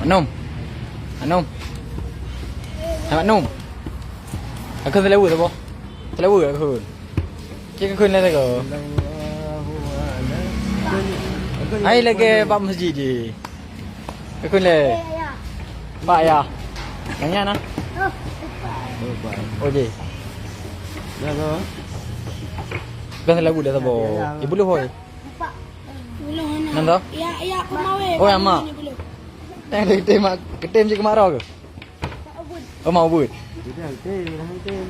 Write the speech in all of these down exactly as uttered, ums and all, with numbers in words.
Nom. Anom. Amak nom. Aku selalu sapa? Selalu aku. Cik aku nak aku. Hai lagi bak masjid je. Aku le. Pak ya. Nanya nah. Oh je. Dah tu. Dah selalu dah sapa? Ibu lu hoi. Nan tu? Ya, ya, aku mawe. Oh, ya, mak. Teng, teng, teng, mak, ketem cik kemak roh ke? Oh, mau buat. Tidak, teng, teng, teng.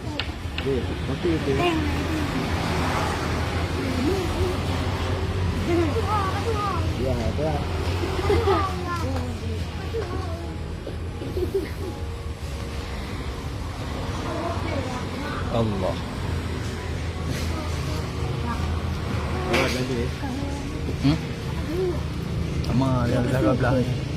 Teng, nanti teng. Ya, ada. Allah. Hmm? Sama, dia belah-belah.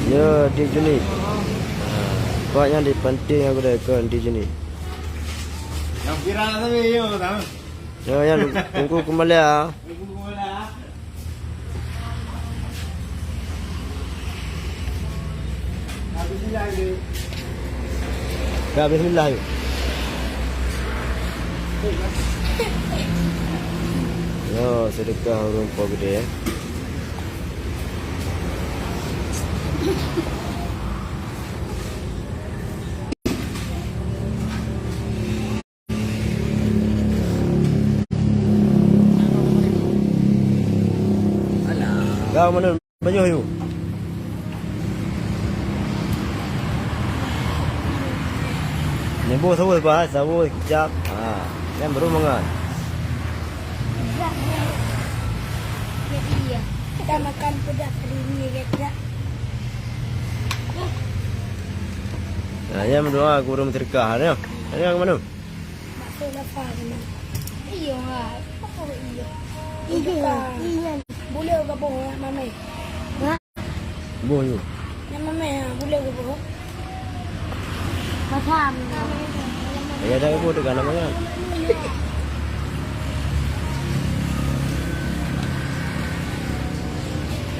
Ya, di Juni. Ha, buat nyang di pantai nyang gudai kon di Juni. Nyang viral tapi, yo, tahu. Ya, ya, tunggu kembali, ah. Ya, bismillah, yuk. Ya, sedekah ureueng po gede, ya. Kau mana banyoh yu? Nyebut sawo bah, sawo kejap. Ha, kan baru mangan. Jadi ya, kita makan pedas hari ini ya, Kak. Nah, ya berdoa guru sedekah ya. Ada yang mana? Bakso lapar kena. Iyo ha. Apa iyo? Iyo. Iyo. Boleh gaboh ngon mamai. Ha? Boh nyoe. Ngon mamai ha, boleh gaboh. Macam. Ya dah gaboh tu kan nama kan?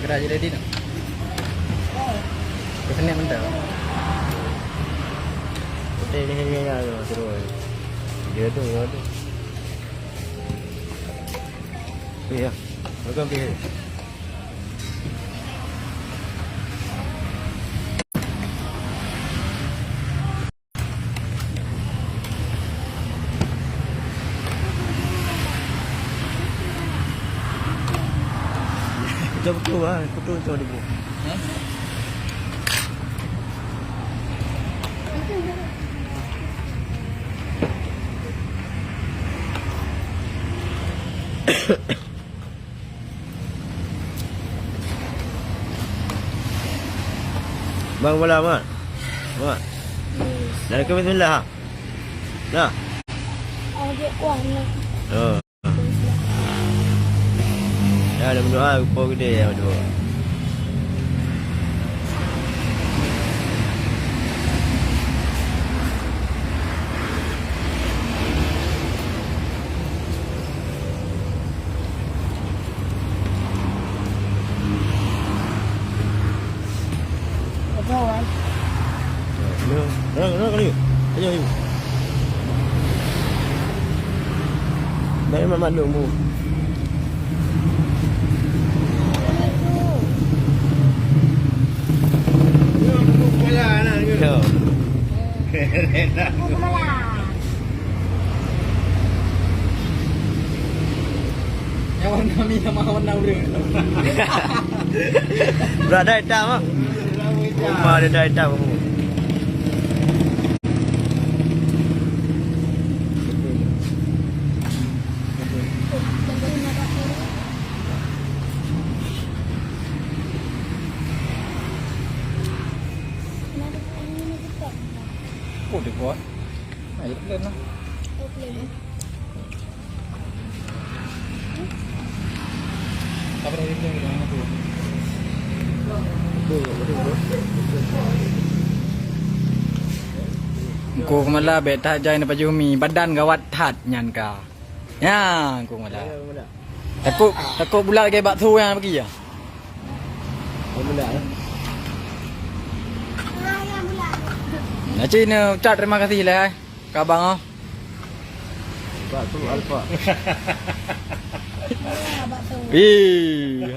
Kira jadi tadi nak. Kau senang mentah. Betul ni ni ni tu terus. Dia tu, dia tu. Iya, betul dia. Betul-betul ah, betul-betul dia. Hah? Bang bola mat. Mat. Dah ke bismillah ha. Nah. Oh, dia kuah ni. Oh. Ya, ada berdoa, rupa gede ya, berdoa. Ayo, ayo, ayo, ayo. Ayo, ayo. Dari mak mandum bu. Yo. Nyawa kami sama warna urut. Brat dah hitam ah. Rumah dia dah hitam. Oh, dia kuat. Teungku Keumala bèk that jai na pajoh mi, badan gawat that nyan ka. Nyan Teungku Keumala. Takot, takot bulat lagèe bakso nyang pagi ya. Nah, cit na ucap terima kasih lah, eh. Ka abang, oh. Bakso Alfa. Ih.